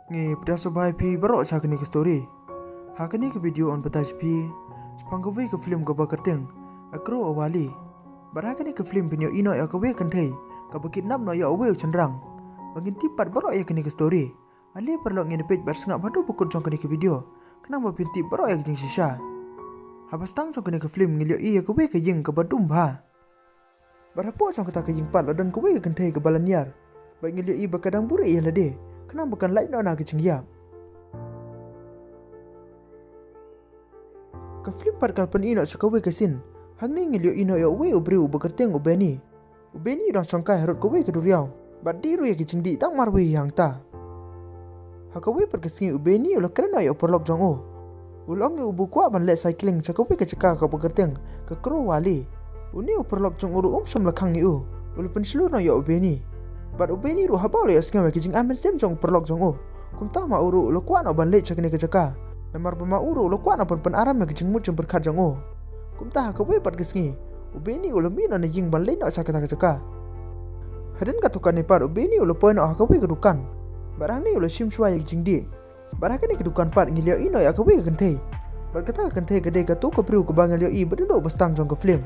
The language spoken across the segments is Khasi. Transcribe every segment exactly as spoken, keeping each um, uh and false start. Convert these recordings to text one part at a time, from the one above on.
Ngi pdiang sngewbha ïa phi baroh sha kane ka story. Ha kane ka video yn batai sha phi shaphang kawei ka film kaba kyrteng A Crow, A Valley. Bad ha kane ka film phin ïohi noh ïa kawei ka kynthei kaba kidnap noh ïa uwei u shynrang. Ba ngin tip pat baroh ïa kane ka story. Ale paralok, ngin peit bad sngap haduh ba kut jong kane ka video, khnang ba phin tip baroh ïa ka jingshisha. Haba sdang jong kane ka film ngi ïohi ïa kawei ka ïing kaba dum bha. Bad hapoh jong kata ka ïing pat la don kawei ka kynthei kaba lynñiar. Bad ngi ïohi ba ka dang buhrieh ïa lade, khnang ba kan lait noh na ka jingïap. Ka film pat ka la pyni noh sha kawei ka scene. Hangne ngi ïohi noh ïa uwei u briew uba kyrteng u Benny. U Benny u dang shongkai harud kawei ka duriaw, bad dih ruh ïa ki jingdih tang marwei hangta. Ha kawei pat ka sngi u Benny u la kren noh ïa u paralok jong u. U la ong ïa u ba u kwah ban leh cycling sha kawei ka jaka kaba kyrteng ka Crow Valley. Une u paralok jong u ruh um shym la khang ïa u. U la pynshlur noh ïa u Benny. Bad u Benny ruh haba u la ïohsngew ïa ki jingai mynsiem jong u paralok jong u, kumta ma u ruh u la kwah noh ban leit sha kane ka jaka. Namar ba ma u ruh u la kwah noh ban pynaram ïa ka jingmut jingpyrkhat jong u. Kumta ha kawei pat ka sngi u Benny u la mih noh na ïing ban leit noh sha kata ka jaka. Hadien katto katne pat u Benny u la poi noh ha kawei ka dukan. Bad hangne u la shim shuwa ïa ka jingdih. Bad ha kane ka dukan pat ngi la ïohi noh ïa kawei ka kynthei. Bad kata ka kynthei ka dei kato ka briew kaba ngi la ïohi ba dei u ba sdang jong ka film.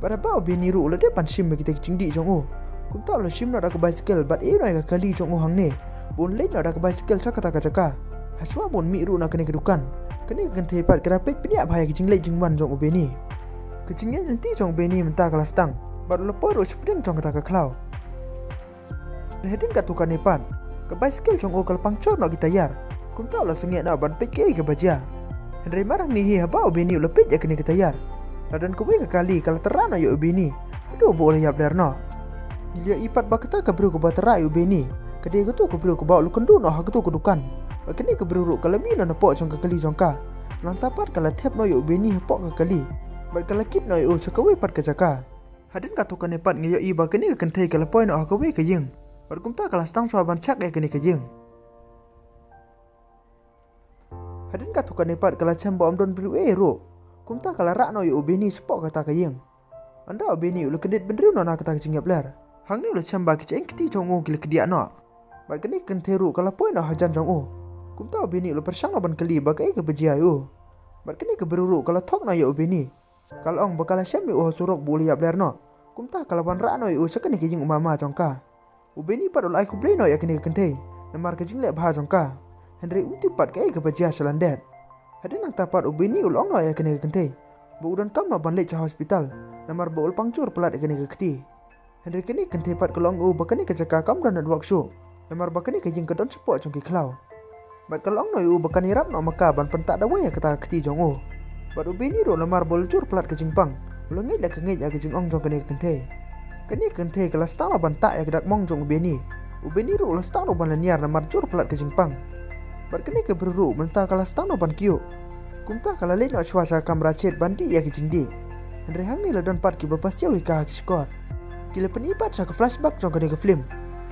Bad haba u Benny ruh u la dep ban shim ïa kita ki jingdih jong u, kumta u la shim noh da ka bicycle bad ïeh noh ïa ka kali jong u hangne ba un leit noh da ka bicycle sha kata ka jaka. Hashwa ba un mih ruh na kane ka dukan, kane ka kynthei pat ka la peit bniah bha ïa ka jingleit jingwan jong u Benny. Ka jingïaid lynti jong u Benny mynta ka la sdang, bad u la poi ruh shapdeng jong kata ka khlaw. Hadien katto katne pat ka bicycle jong u ka la puncture noh ki tyre. Kumta u la sangeh noh ban peit kaei kaba jia. Hynrei mar hangne hi haba u Benny u la peit ïa kane ka tyre, la don kawei ka kali ka la tyrrah noh ïa u Benny haduh ba u la ïap ler noh. Ngi la ïohi pat ba kata ka briew kaba tyrrah ïa u Benny ka dei kato ka briew kaba u la kynduh noh ha kato ka dukan. Bad kane ka briew ruh ka la mih noh napoh jong ka kali jong ka. Nangta pat ka la thep noh ïa u Benny hapoh ka kali, bad ka la kit noh ïa u sha kawei pat ka jaka. Hadien katto katne pat ngi ïohi ba kane ka kynthei ka la poi noh ha kawei ka ïing, bad kumta ka la sdang shuwa ban shak ïa kane ka ïing. Hadien katto katne pat ka la shem ba ym don briew ei ruh. Kumta ka la rah noh ïa u Benny shapoh kata ka ïing. Ynda u Benny u la kyndit bynriew noh na kata ka jingïap ler, hangne u la shem ba ki jaiñ kti jong u ki la kdiah noh. Bad kane ka kynthei ruh ka la poi noh hajan jong u. Kumta u Benny u la pyrshang noh ban kylli ba kaei kaba jia ïa u. Bad kane ka briew ruh ka la thok noh ïa u Benny. Ka la ong ba ka la shem ïa u ha surok ba u la ïap ler noh. Kumta ka la wanrah noh ïa u sha kane ka ïing u mama jong ka. U Benny pat u la ai khublei noh ïa kane ka kynthei namar ka jingleh bha jong ka. Hynrei um tip pat kaei kaba jia sha lyndet. Hadien nangta pat u Benny u la ong noh ïa kane ka kynthei ba u donkam noh ban leit sha hospital, namar ba u la puncture palat ïa kane ka kti. Hynrei kane ka kynthei pat ka la ong ïa u ba kane ka jaka kam don network shuh, namar ba kane ka ïing ka don shapoh jong ki khlaw. Bad ka la ong noh ïa u ba kan ïarap noh ma ka ban pyntah dawai ïa kata ka kti jong u. Bad u Benny ruh namar ba u la jur palat ka jingpang, u la ngeit la ka ngeit ïa ka jingong jong kane ka kynthei. Kane ka kynthei ka la sdang noh ban tah ïa ka dak mong jong u Benny. U Benny ruh u la sdang ruh ban lynñiar namar jur palat ka jingpang. Bad kane ka briew ruh mynta ka la sdang noh ban kyiuh. Kumta ka la leit noh shuwa sha ka kamra shet ban dih ïa ki jingdih. Hynrei hangne la don pat kiba pasiaw ïa ka ha ki shkor. Ki la pyni pat sha ka flashback jong kane ka film.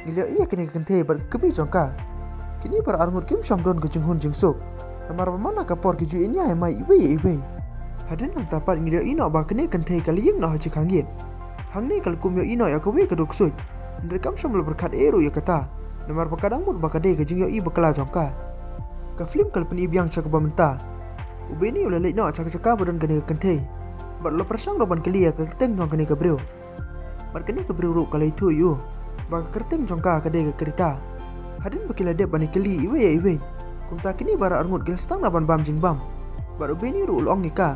Ngi la ïohi ïa kane ka kynthei bad ka kmie jong ka. Kine baroh arngut kim shym don ka jinghun jingsuk, namar ba man la ka por ki ju ïaid ïa mai iwei ïa iwei. Hadien nangta pat ngi la ïohi noh ba kane ka kynthei ka la ïeng noh ha jaka ngit. Hangne ka la kum ïohi noh ïa kawei ka duk suit. Hynrei kam shym la pyrkhat ei ruh ïa kata, namar ba ka dang mut ba ka dei ka jingïohi bakla jong ka. Ka film ka la pyni biang sha kaba mynta. U Benny u la leit noh sha ka jaka ba don kane ka kynthei, bad u la pyrshang ruh ban kylli ïa ka kyrteng jong kane ka briew. Bad kane ka briew ruh ka la ïathuh ïa u ba ka kyrteng jong ka ka dei ka Greta. Hadien ba ki la dep ban ïakylli iwei ïa iwei, kumta kine baroh arngut ki la sdang noh ban bam jingbam. Bad u Benny ruh u la ong ïa ka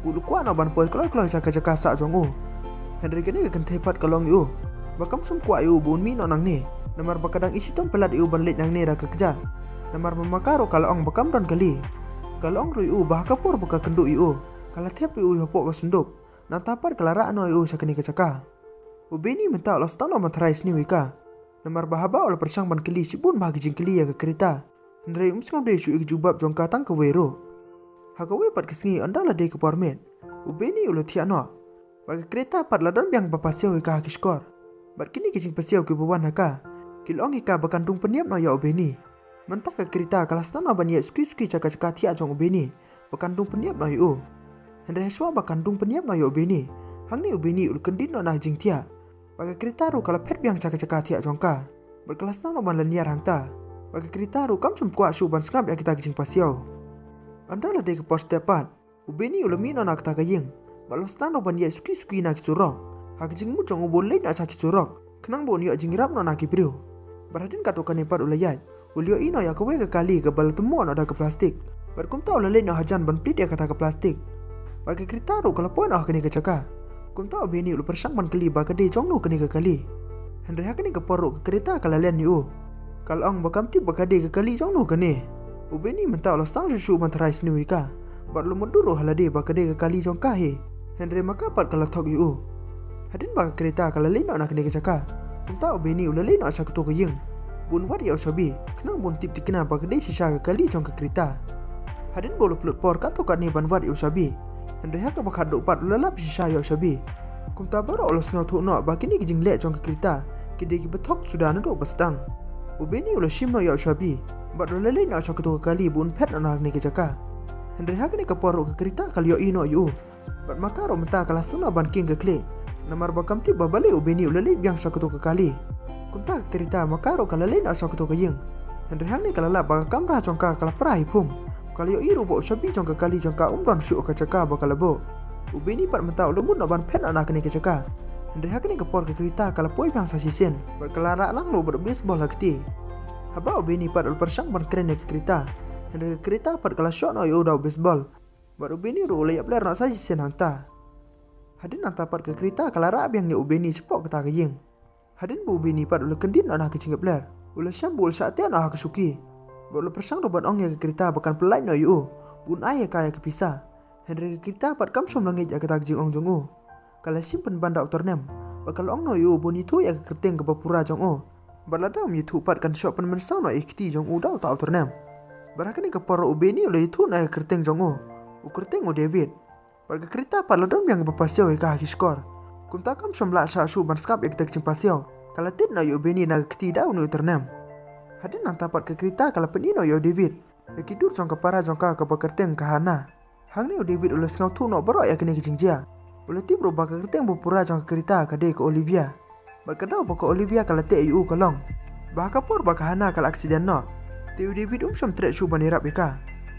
ba u la kwah noh ban poi kloi kloi sha ka jaka sah jong u. Hynrei kane ka kynthei pat ka la ong ïa u ba kam shym kwah ïa u ba un mih noh nangne, namar ba ka dang ishitom palat ïa u ban leit nangne da ka kjat. Namar ba ma ka ruh ka la ong ba kam don kali. Ka la ong ruh ïa u ba ha ka por ba ka kynduh ïa u, ka la thep ïa u hapoh ka syndup. Nangta pat ka la rah noh ïa u sha kane ka jaka. U Benny mynta u la sdang noh ban tharai sniew ïa ka, namar ba haba u la pyrshang ban kylli shibun bha ki jingkylli ïa ka Greta, hynrei um sngewdei shuh ïa ka jubab jong ka tang kawei ruh. Ha kawei pat ka sngi ynda la dei ka por miet, u Benny u la thiah noh. Bad ka Greta pat la don biang ba pasiaw ïa ka ha ki shkor. Bad kine ki jingpasiaw kiba wan ha ka ki la ong ïa ka ba kan rung pynïap noh ïa u Benny. Mynta ka Greta ka la sdang noh ban ïaid suki suki sha ka jaka thiah jong u Benny ba kan rung pynïap noh ïa u. Hynrei hashwa ba kan rung pynïap noh ïa u Benny, hangne u Benny u la kyndit noh na ka jingthiah. Bad ka Greta ruh ka la phet biang sha ka jaka thiah jong ka, bad ka la sdang noh ban lynñiar hangta. Bad ka Greta ruh kam shym kwah shuh ban sngap ïa kita ki jingpasiaw. Ynda la dei ka por step pat, u Benny u la mih noh na kata ka ïing bad u la sdang ruh ban ïaid suki suki na ki surok ha ka jingmut jong u ba u leit noh sha ki surok khnang ba un ïoh jingïarap noh na ki briew. Bad hadien katto katne pat u la ïaid, u la ïohi noh ïa kawei ka kali kaba la tymmoh noh da ka plastik. Bad kumta u la leit noh hajan ban plied ïa kata ka plastik. Bad ka Greta ruh ka la poi noh ha kane ka jaka. Kumta u Benny u la pyrshang ban kylli ba ka dei jong no kane ka kali. Hynrei ha kane ka por ruh ka Greta ka la len ïa u. Ka la ong ba kam tip ba ka dei ka kali jong no kane. U Benny mynta u la sdang shuh shuh ban tharai sniew ïa ka bad u la mutdur ruh ha lade ba ka dei ka kali jong ka hi. Hynrei ma ka pat ka la thok ïa u. Hadien ba ka Greta ka la leit noh na kane ka jaka, kumta u Benny u la leit noh sha kato ka ïing ba un wad ïa u shabi khnang ba un tip tikna ba ka dei shisha ka kali jong ka Greta. Hadien ba u la pynlut por katto katne ban wad ïa u shabi, hynrei ha kaba khatduh pat u la lap shisha ïa u shabi. Kumta baroh u la sngewthuh noh ba kine ki jingleh jong ka Greta ki dei kiba thok suda naduh ba sdang. U Benny u la shim noh ïa u shabi bad u la leit noh sha kato ka kali ba un phet noh na kane ka jaka. Hynrei ha kane ka por ruh ka Greta ka la ïohi noh ïa u. Bad ma ka ruh mynta ka la sdang noh ban kieng ka khlieh namar ba kam tip ba balei u Benny u la leit biang sha kato ka kali. Kumta ka Greta ma ka ruh ka la leit noh sha kato ka ïing. Hynrei hangne ka la lap ba ka kamra jong ka ka la pra hi phum. Ka la ïohi ruh ba u shabi jong ka kali jong ka um don shuh ha ka jaka ba ka la buh. U Benny pat mynta u la mut noh ban phet noh na kane ka jaka. Hynrei ha kane ka por ka Greta ka la poi biang sa shisien bad ka la rah lang ruh bad u baseball ha kti. Haba u Benny pat u la pyrshang ban kren ïa ka Greta, hynrei ka Greta pat ka la shoh noh ïa u da u baseball. Bad u Benny ruh u la ïapler noh sa shisien hangta. Hadien nangta pat ka Greta ka la rah biang ïa u Benny shapoh kata ka ïing. Hadien ba u Benny pat u la kyndit noh na ka jingïapler, u la shem ba u la shah teh noh ha ka shuki. Bad u la pyrshang ruh ban ong ïa ka Greta ba kan pyllait noh ïa u ba un ai ïa ka ïa ka pisa. Hynrei ka Greta pat kam shym la ngeit ïa kata ka jingong jong u. Ka la shim pynban da u tyrnem bad ka la ong noh ïa u ba un ïathuh ïa ka kyrteng kaba pura jong u. Bad lada um ïathuh pat kan shoh pynmynsaw noh ïa ka kti jong u da uta u tyrnem. Bad ha kane ka por ruh u Benny u la ïathuh noh ïa ka kyrteng jong u. U kyrteng u David. Bad ka Greta pat la don biang kaba pasiaw ïa ka ha ki shkor. Kumta kam shym lah shah shuh ban sngap ïa kata ka jingpasiaw. Ka la tied noh ïa u Benny na ka kti da une u tyrnem. Hadien nangta pat ka Greta ka la pyni noh ïa u David ïa ki dur jong ka para jong ka kaba kyrteng ka Hana. Hangne u David u la sngewthuh noh baroh ïa kane ka jingjia. U la tip ruh ba ka kyrteng ba pura jong ka Greta ka dei ka Olivia. Bad ka daw ba ka Olivia ka la teh ïa u ka long ba ha ka por ba ka Hana ka la aksiden noh, te u David um shym treh shuh ban ïarap ïa ka.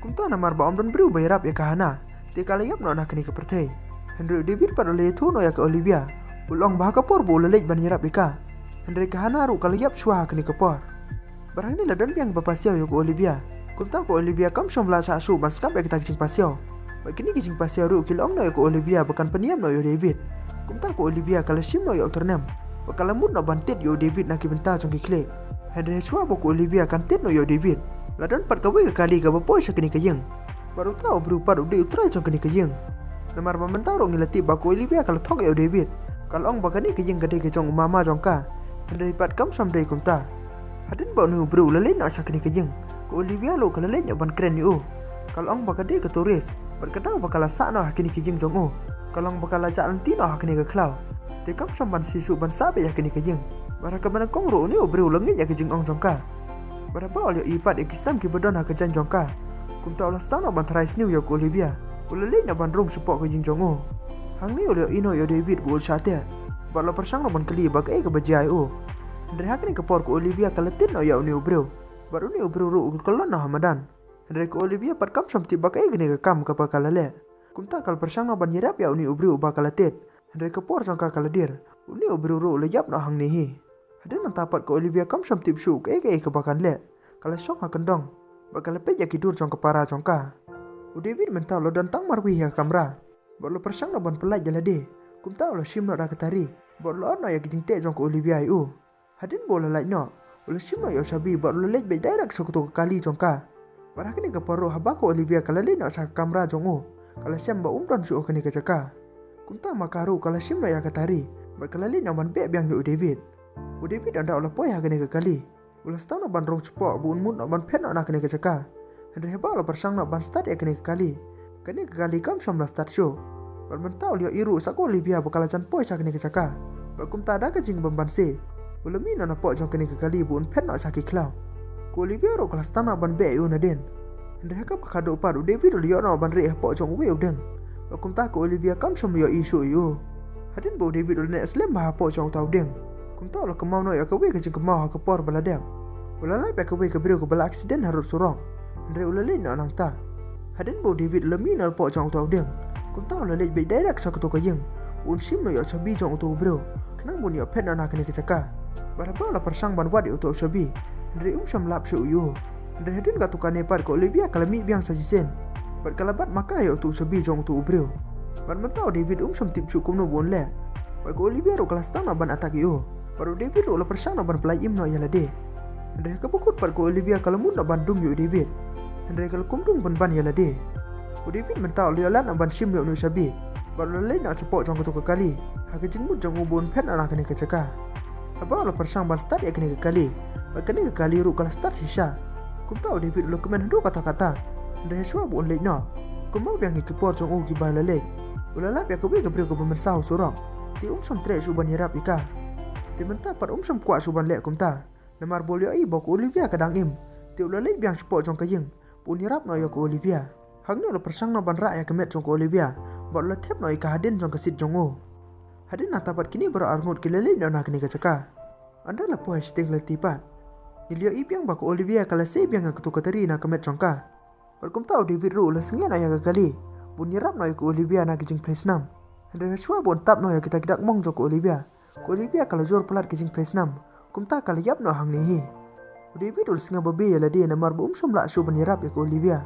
Kumta namar ba um don briew ba ïarap ïa ka Hana, te ka la ïap noh na kane ka pyrthei. Hynrei u David pat u la ïathuh noh ïa ka Olivia. U la ong ba ha ka por ba u la leit ban ïarap ïa ka, hynrei ka Hana ruh ka la ïap shuwa ha kane ka por. Bad hangne la don biang ba pasiaw ïa ka Olivia. Kumta ka Olivia kam shym lah shah shuh ban sngap ïa kata ka jingpasiaw. Bad kine ki jingpasiaw ruh ki la ong noh ïa ka Olivia ba kan pynïap noh ïa u David. Kumta ka Olivia ka la shim noh ïa u tyrnem bad ka la mut noh ban tied ïa u David na ki bynta jong ki khlieh. Hynrei shuwa ba ka Olivia kan tied noh ïa u David, la don pat kawei ka kali kaba poi sha kane ka ïing. Bad uta u briew pat u dei u trai jong kane ka ïing. Namar ba mynta ruh ngi la tip ba ka Olivia ka la thok ïa u David. Ka la ong ba kane ka ïing ka dei ka jong u mama jong ka. Hynrei pat kam shym dei kumta. Hadien ba une u briew u la leit noh sha kane ka ïing, ka Olivia ruh ka la leit noh ban kren ïa u. Ka la ong ba ka dei ka tourist bad ka daw ba ka la sah noh ha kane ka ïing jong u. Ka la ong ba ka la jah lynti noh ha kane ka khlaw, te kam shym ban shisha ban sah beit ha kane ka ïing. Bad ha kaba nyngkong ruh une u briew u la ngeit ïa ka jingong jong ka. Bad haba u la ïohi pat ïa ki snem kiba don ha ka jaiñ jong ka, kumta u la sdang noh ban tharai sniew ïa ka Olivia. U la leit noh ban rung shapoh ka ïing jong u. Hangne u la ïohi noh ïa u David ba u la shah teh bad u la pyrshang noh ban kylli ba kaei kaba jia ïa u. Hynrei ha kane ka por ka Olivia ka la tied noh ïa une u briew. Bad une u briew ruh u kyllon noh ha madan. Hynrei ka Olivia pat kam shym tip ba kaei kane ka kam kaba ka la leh. Kumta ka la pyrshang noh ban ïarap ïa une u briew uba ka la tied. Hynrei ka por jong ka ka la dier. Une u briew ruh u la ïap noh hangne hi. Hadien nangta pat ka Olivia kam shym tip shuh kaei kaei kaba kan leh. Ka la shong ha kyndong bad ka la peit ïa ki dur jong ka para jong ka. U David mynta u la don tang marwei ha ka kamra bad u la pyrshang noh ban pyllait ïa lade. Kumta u la shim noh da ka tari bad u la ot noh ïa ki jingteh jong ka Olivia ïa u. Hadien ba u la lait noh, u la shim noh ïa u shabi bad u la leit beit direct sha kato ka kali jong ka. Bad ha kane ka por ruh haba ka Olivia ka la leit noh sha ka kamra jong u, ka la shem ba um don shuh ha kane ka jaka. Kumta ma ka ruh ka la shim noh ïa ka tari bad ka la leit noh ban beh biang ïa u David. U David ynda u la poi ha kane ka kali, u la sdang noh ban rung shapoh ba un mut noh ban phet noh na kane ka jaka. Hynrei haba u la pyrshang noh ban start ïa kane ka kali, kane ka kali kam shym la start shuh. Bad mynta u la ïohi ruh sa ka Olivia ba ka la jan poi sha kane ka jaka. Bad kumta da ka jingbymbanse, u la mih noh napoh jong kane ka kali ba un phet noh sha ki khlaw. Ka Olivia ruh ka la sdang noh ban beh ïa u nadien. Hynrei ha kaba khatduh pat u David u la ïoh noh ban rieh hapoh jong uwei u dieng. Bad kumta ka Olivia kam shym la ïohi shuh ïa u. Hadien ba u David u la neh slem bha hapoh jong uta u dieng, kumta u la kynmaw noh ïa kawei ka jingkynmaw ha ka por ba la dep. U la lap ïa kawei ka briew kaba la accident harud surok. Hynrei u la leit noh nangta. Hadien ba u David u la mih na lpoh jong uta u dieng, kumta u la leit beit direct sha kato ka ïing. Un shim noh ïa u shabi jong uta u briew, khnang ba un ïoh phet noh na kane ka jaka. Bad haba u la pyrshang ban wad ïa uta u shabi, hynrei um shym lap shuh ïa u. Hynrei hadien katto katne pat ka Olivia ka la mih biang sha shisien bad ka la bat maka ïa uta u shabi jong uta u briew. Bad mynta u David um shym tip shuh kumno ba un leh. Bad ka Olivia ruh ka la sdang noh ban attack ïa u. Bad u David ruh u la pyrshang noh ban pyllait im noh ïa lade. Hynrei ha kaba kut pat ka Olivia ka la mut noh ban dum ïa u David. Hynrei ka la kum dum pynban ïa lade. U David mynta u la ïoh lad noh ban shim ïa une u shabi bad u la leit noh shapoh jong kato ka kali ha ka jingmut jong u ba un phet noh na kane ka jaka. Haba u la pyrshang ban start ïa kane ka kali, bad kane ka kali ruh ka la start shisha. Kumta u David u la kmen haduh katta katta. Hynrei hashwa ba un leit noh, kumba biang ïa ki por jong u kiba la leit, u la lap ïa kawei ka briew kaba mynsaw surok. Te um shym treh shuh ban ïarap ïa ka. Te mynta pat um shym kwah shuh ban leh kumta, namar ba u la ïohi ba ka Olivia ka dang im. Te u la leit biang shapoh jong ka ïing ba un ïarap noh ïa ka Olivia. Hangne u la pyrshang noh ban rah ïa ka met jong ka Olivia bad u la thep noh ïa ka hadien jong ka seat jong u. Hadien nangta pat kine baroh arngut ki la leit noh na kane ka jaka. Ynda la poi ha shiteng lynti pat, ngi la ïohi biang ba ka Olivia ka la sei biang ïa kato ka tari na ka met jong ka. Bad kumta u David ruh u la sngewbha noh ïa ka kali ba un ïarap noh ïa ka Olivia na ki jingphlei snam. Hynrei hashwa ba un tap noh ïa kita ki dak mong jong ka Olivia, ka Olivia ka la jur palat ki jingphlei snam. Kumta ka la ïap noh hangne hi. U David u la sngewbha bha ïa lade namar ba um shym lah shuh ban ïarap ïa ka Olivia.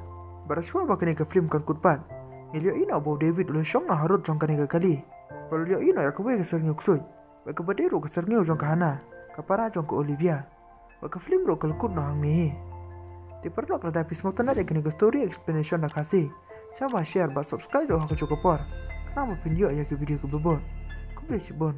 Bad hashwa ba kane ka film kan kut pat, ngi la ïohi noh ba u David u la shong noh harud jong kane ka kali bad u la ïohi noh ïa kawei ka syrngiew ksuid, bad kaba dei ruh ka syrngiew jong ka Hannah, ka para jong ka Olivia. Bad ka film ruh ka la kut noh hangne hi. Te paralok, lada phi sngewtynnat ïa kane ka story explanation na Khasi, sngewbha share bad subscribe ruh ha kajuh ka por, khnang ba phin ïoh ïa ki video kiba bud. Khublei shibun.